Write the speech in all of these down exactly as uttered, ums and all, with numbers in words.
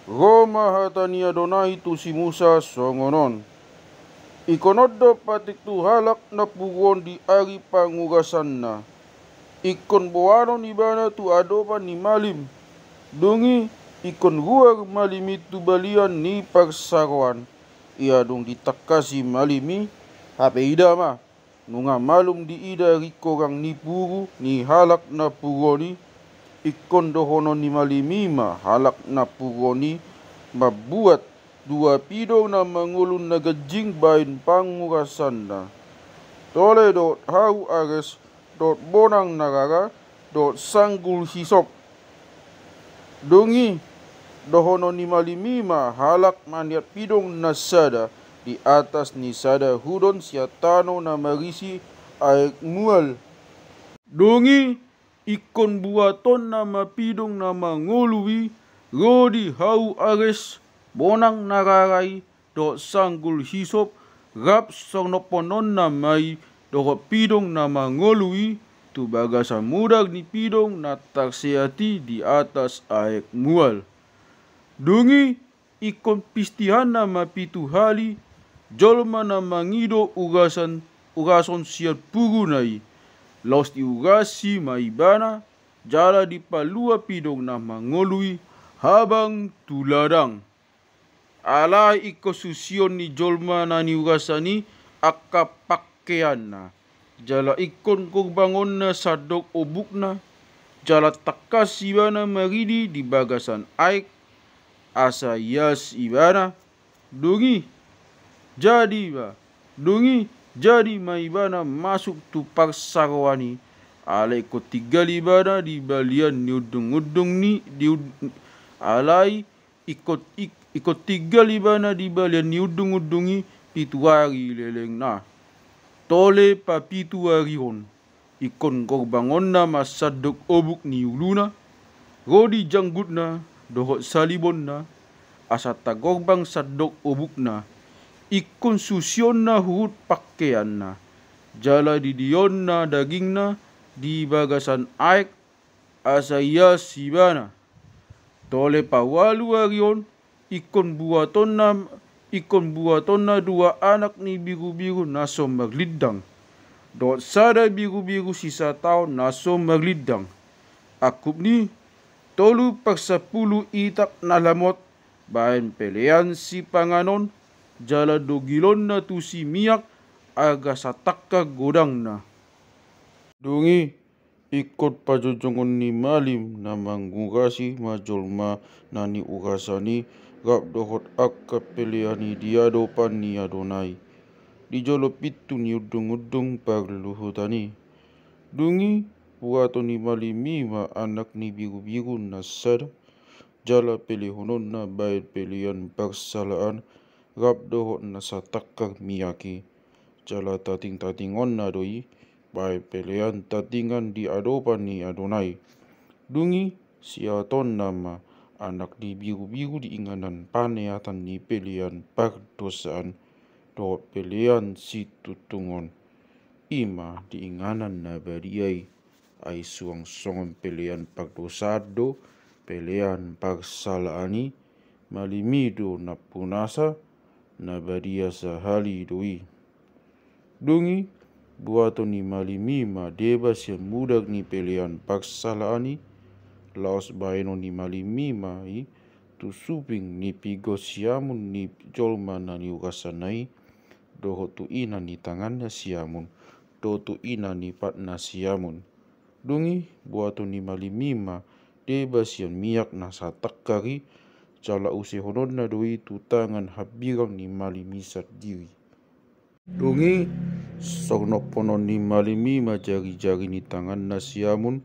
Ro ma hata ni Adonai tu si Musa songon on: Ingkon on do patik tu halak na pugu on di ari pangugasanna. Ingkon boanon ibana tu adopan ni malim. Dung i ingkon ruar malim i tu balian ni parsaroan. Ia dung ditangkasi malim i, hape ida ma, nunga malum diida ringkorang ni puru ni halak na pugu on i, ingkon dohonon ni malim i ma halak na pugu on i mambuat dua pidong na mangolu na ganjing bahen pangugasanna. Tole dohot hau ares dohot bonang na rara dohot sanggul hisop. Dung i dohonon ni malim i ma halak maniat pidong na sada di atas ni sada hudon sian tano na marisi aek mual. Dung i ingkon buatonna ma pidong na mangolu i ro di hau ares, bonang na rara i dohot sanggul hisop, rap sonoppononna ma i dohot pidong na mangolu i tu bagasan mudar ni pidong na tarseat i di atas aek mual. Dung i ingkon pistihanna ma pitu hali jolma na mangido ugasan, ugason sian puruna i. Laos diugasi ma ibana jala dipalua pidong na mangolu i habang tu ladang. Alai ingkon susion ni jolma na niugasan i angka pangkeanna, jala ingkon gorbangonna sandok obukna, jala tangkas ibana maridi di bagasan aek, asa ias ibana. Dung i jadi ma, dung i jadi ma ibana masuk tu parsaroan i, alai ingkon tinggal ibana di balian ni undungundung ni di un-, alai ingkon, ik-, ingkon tinggal ibana di balian ni undungundung i pitu ari lelengna. Tole papitu ari on ingkon gorbangonna ma sandok obuk ni uluna ro di janggutna dohot salibonna, asa tagorbang sandok obukna. Ingkon susionna huhut pangkeanna, jala didionna dagingna di bagasan aek, asa ias ibana. Tole paualu ari on ingkon buatonna, ingkon buatonna dua anak ni birubiru na so marlindang, dohot sada birubiru sisataon na so marlindang. Angkup ni tolu parsampulu itak na lamot bahen pelean sipanganon, jala dogilonna tusi miak arga satangkar godangna. Dung i ingkon pajonjongon ni malim na mangugasi ma jolma na niugasan i rap dohot angka pelean i di adopan ni Adonai, di jolo pintu ni undungundung parluhutan i. Dung i buaton ni malim i ma anak ni birubiru na sada, jala pelehononna bahen pelean parsalaan rap dohot na satangkar miak i. Jala tatingtatingonna do i bahen pelean tatingan di adopan ni Adonai. Dung i siatonna ma anak ni birubiru di inganan paneatan ni pelean pardosaan dohot pelean situntungon, i ma di inganan na badia i. Ai suang songon pelean pardosaan do pelean parsalaan i, malim i do nampunasa, na badia sahali do i. Dung i buaton ni malim i ma deba sian mudar ni pelean parsalaan i, laos bahenon ni malim i ma i tu suping ni pinggol siamun ni jolma na niugasanna i, dohot tu ina ni tanganna siamun, dohot tu ina ni patna siamun. Dung i buaton ni malim i ma deba sian miak na satangkar i, jala usehononna do i tu tangan hambirang ni malim i sandiri. Dung i sonopponon ni malim i ma jarijari ni tanganna siamun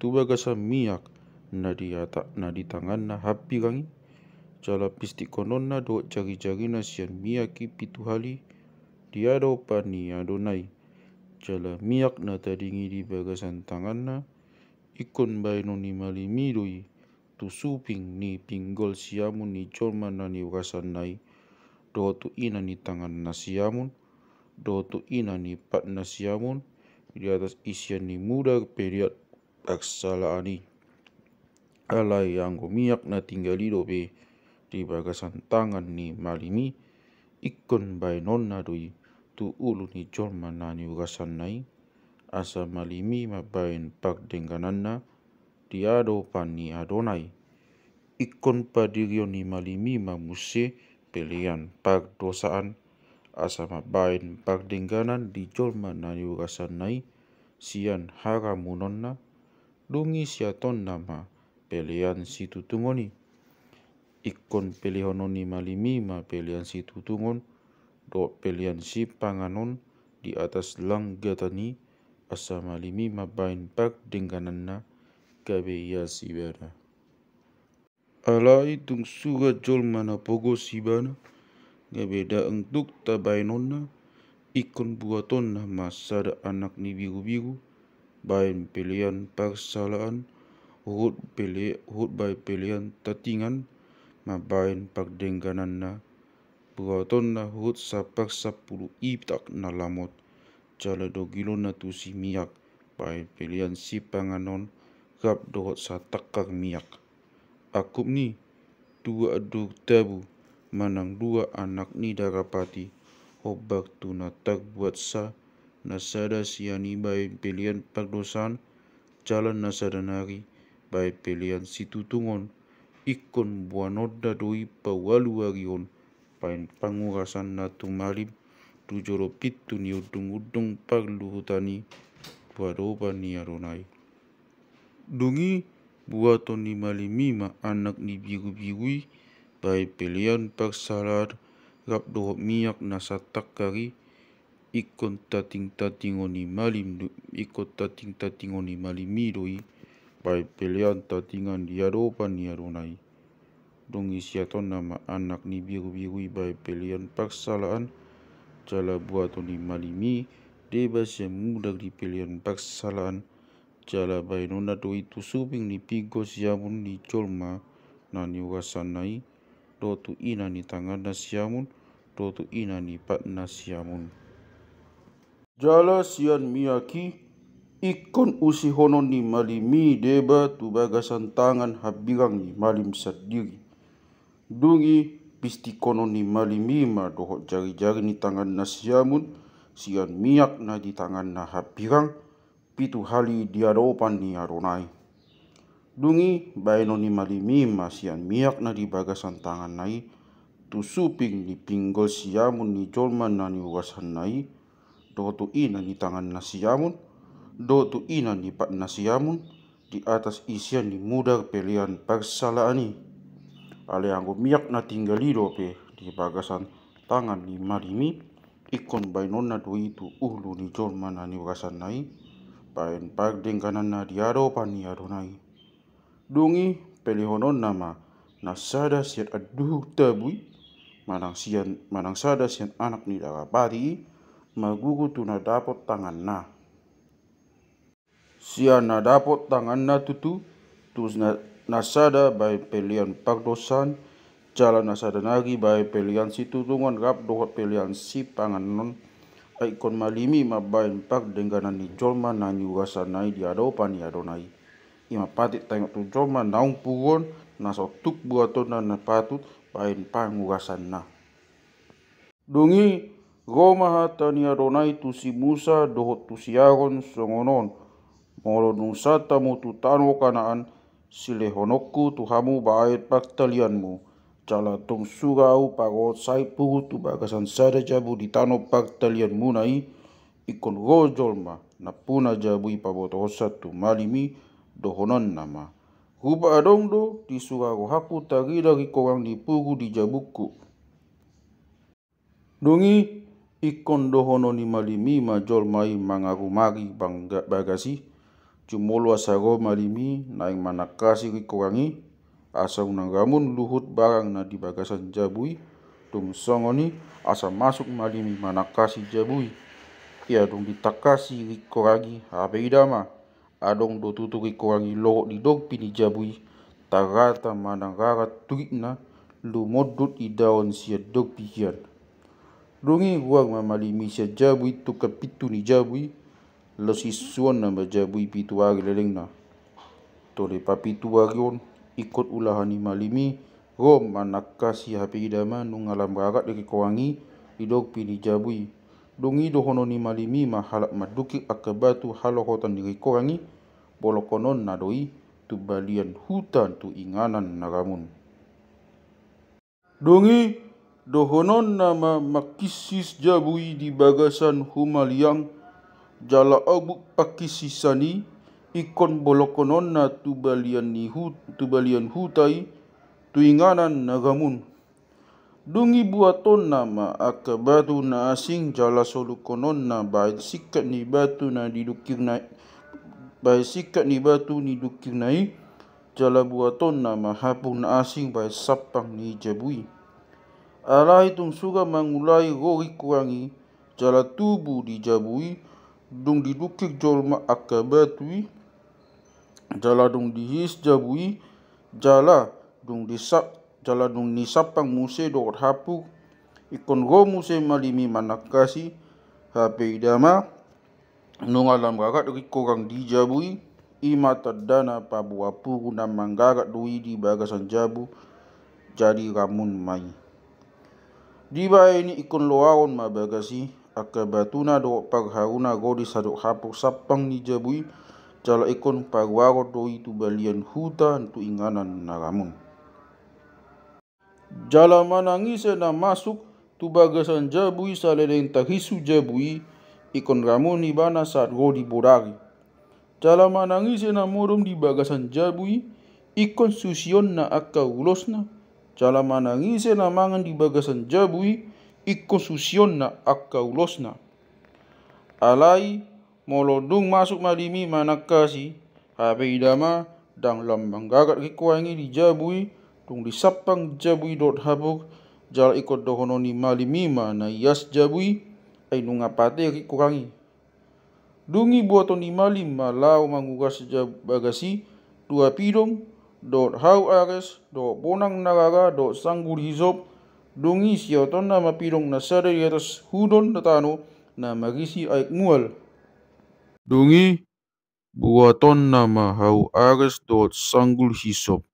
tu bagasan miak na di ata-, na di tanganna hambirang i, jala pistikhononna dohot jarijarina sian miak i pitu hali di adopan ni Adonai. Jala miak na tading i di bagasan tanganna, ingkon bahenon ni malim i do i tu suping ni pinggol siamun ni jolma na niugasanna i, dohot tu ina ni tanganna siamun, dohot tu ina ni patna siamun, di atas isian ni mudar pelean parsalaan i. Alai anggo miak na tinggal i dope di bagasan tangan ni malim i, ingkon baenonna do i tu ulu ni jolma na niugasanna i, asa malim i mambaen pardenggananna di adopan ni Adonai. Ingkon padirion ni malim i ma muse pelean pardosaan, asa mambaen pardengganan di jolma na niugasanna i sian haramunonna, dung i siatonna ma pelean situtungon i. Ingkon pelehonon ni malim i ma pelean situtungon dohot pelean sipanganon di atas langgatan i, asa malim i mambaen pardenggananna gabe ias ibana. Alai tung sura jolma na pogos ibana, gabe ndang tuk tabaenonna, ingkon buatonna ma sada anak ni birubiru, baen pelean parsalaan, huhut pele-, huhut baen pelean tatingan, mambaen pardenggananna, buatonna huhut saparsampulu itak na lamot, jala dogilonna tusi miak, baen pelean sipanganon, rap dohot satangkar miak. Angkup ni, dua anduhur tabu, manang dua anak ni darapati, hombar tu na tarbuat sa, na sada sian i baen pelean pardosaan, jala na sada nari baen pelean situtungon, ingkon boanonna do i paualualion, baen pangugasanna tu malim, tu jolo pintu ni undungundung parluhutan i, tu adopan ni Adonai. Dung i buaton ni malim i ma anak ni birubiru i, baen pelean parsalaan, rap dohot miak na satangkar i, ingkon tatingtatingon ni malim do, ingkon tatingtatingon ni malim i do i, baen pelean tatingan di adopan ni Adonai. Dung i siatonna ma anak ni birubiru i baen pelean parsalaan, jala buaton ni malim i deba sian mudar ni pelean parsalaan, jala baenonna do i tu suping ni pinggol siamun ni jolma na niugasanna i, dohot tu ina ni tanganna siamun, dohot tu ina ni patna siamun. Jala sian miak i, ingkon usihonon ni malim i deba tu bagasan tangan hambirang ni malim sandiri. Dung i pistikhonon ni malim i ma dohot jarijari ni tanganna siamun, sian miak na di tanganna hambirang, pitu hali di adopan ni Adonai. Dung i baenon ni malim i ma sian miak na di bagasan tanganna i, tu suping ni pinggol siamun ni jolma na niugasanna i, dohot tu ina ni tanganna siamun, dohot tu ina ni patna siamun, di atas isian ni mudar pelean parsalaan i. Alai anggo miak na tinggal i dope di bagasan tangan ni malim i, ingkon baenonna do i tu ulu ni jolma na niugasanna i, baen pardenggananna di adopan ni Adonai. Dung i pelehononna ma na sada sian anduhur tabu i, manang sian, manang sada sian anak ni darapati i, magugu tu na dapot tanganna. Sian na dapot tanganna tutu, tu na, na sada baen pelean pardosaan, jala na sada nari baen pelean situtungon rap dohot pelean sipanganon, ai ingkon malim i mambaen pardengganan ni jolma na niugasanna i di adopan ni Adonai. I ma patik taingot tu jolma naung pugu on, na so tuk buatonna na patut baen pangugasanna. Dung i ro ma hata ni Adonai tu si Musa dohot tu si Aron songon on: Molo dung sahat hamu tu tano Kanaan, silehononku tu hamu baen partalianmu, jala tung sura ahu pagohon sahit pugu tu bagasan sada jabu di tano partalianmuna i, ingkon ro jolma nampuna jabu i pabotohonsa tu malim i, dohononna ma: Rupa adong do di sura rohangku tarida ringkogang ni pugu di jabungku. Dung i ingkon dohonon ni malim i ma jolma i mangarumari bangga-, bagas i. Jumolo asa ro malim i naeng manangkasi ringkogang i, asa unang ramun luhut barang na di bagasan jabu i. Dung songon i asa masuk malim i manangkasi jabu i. Ia dung ditangkasi ringkogang i, hape ida ma, adong do tutu ringkogang i lohot di dorpi ni jabu i, tarrata manang rarat turitna, lumondut idaon sian dorpi hian. Dung i ruar ma malim i sian jabu i tungkan pintu ni jabu i, laos isuonna ma jabu i pitu ari lelengna. Tole papitu ari on, ingkon ulahan ni malim i ro manangkasi. Hape ida ma nunga lam ragak di ringkohang i, didok pe di jabu i. Dung i dohonon ni malim i ma halak mandukir angka batu halohotan ni ringkohang i, bolongkononna do i tu balian huta tu inganan na ramun. Dung i dohononna ma mangkinsis jabu i di bagasan humaliang, jala ombuk pangkinsisan i ingkon bolongkononna tu balian ni hu-, tu balian huta i, tu inganan na ramun. Dung i buatonna ma angka batu na asing jala soluhononna bahen singkat ni batu na didukirna, bahen singkat ni batu ni dukirna i, jala buatonna ma hapur na asing bahen sampang ni jabu i. Alai tung suka mangulai ro ringkohang i, jala tubu di jabu i, dung didukir jolma angka batu i, jala dung dihiris jabu i, jala dung disa-, jala dung ni sampang muse dohot hapur, ingkon ro muse malim i manangkasi. Hape ida ma nunga lam ragak ringkohang di jabu i, i ma tandana paboa puru na manggarat do i di bagasan jabu, jadi ramun ma i. Dibahen i ingkon loaron ma bagas i, angka batuna dohot parharuna ro di sadok hapur sampang ni jabu i, jala ingkon paruaron do i tu balian huta tu inganan na ramun. Jala manang ise na masuk tu bagasan jabu i saleleng tarhinsu jabu i, ingkon ramun ibana sahat ro di bodari. Jala manang ise na modom di bagasan jabu i, ingkon susionna angka ulosna. Jala manang ise na mangan di bagasan jabu i, ingkon susionna angka ulosna. Alai molo dung masuk malim i manangkasi, hape ida ma ndang lam manggarat ringkohang i di jabu i, dung di sampang jabu i dohot hapur, jala ingkon dohonon ni malim i ma na ias jabu i, ai nunga pate ringkohang i. Dung i buaton ni malim ma laho manguras ja-, bagas i dua pidong, dohot hau ares, dohot bonang na rara, dohot sanggul hisop. Dung i siotonna ma pidong na sada di atas hudon na tano na marisi aek mual. Dung i buatonna ma hau ares dohot sanggul hisop,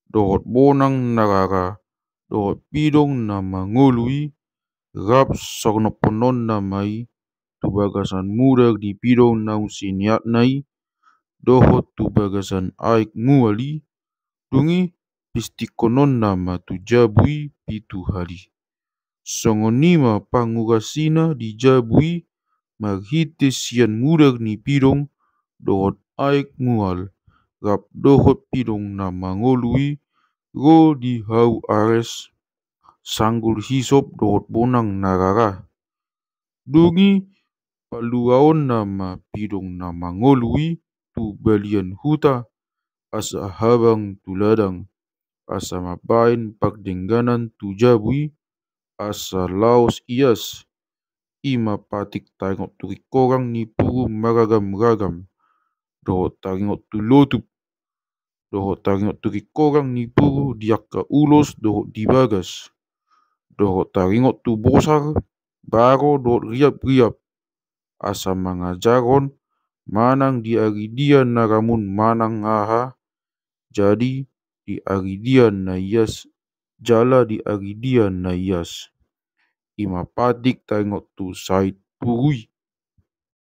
dohot bonang na rara, dohot pidong na mangolu i, rap sornophononna ma i tu bagasan mudar ni pidong naung siniatna i, dohot tu bagasan aek mual i. Dung i pistikhononna ma tu jabu i pitu hali. Songon i ma pangurasina di jabu i marhite sian mudar ni pidong dohot aek mual, rap dohot pidong na mangolu i, ro di hau ares, sanggul hisop dohot bonang na rara. Dung i paluaonna ma pidong na mangolu i tu balian huta, asa habang tu ladang, asa mambahen pardengganan tu jabu i, asa laos ias. I ma patik taringot tu ringkohang ni puru maragam-ragam, dohot taringot tu lotup, dohot taringot tu ringkohang ni puru di angka ulos dohot di bagas, dohot taringot tu bosar, baro dohot riap-riap, asa mangajarhon manang di ari dia na ramun manang aha, jadi di ari dia na ias, jala di ari dia na ias. I ma patik taringot tu sait puru i.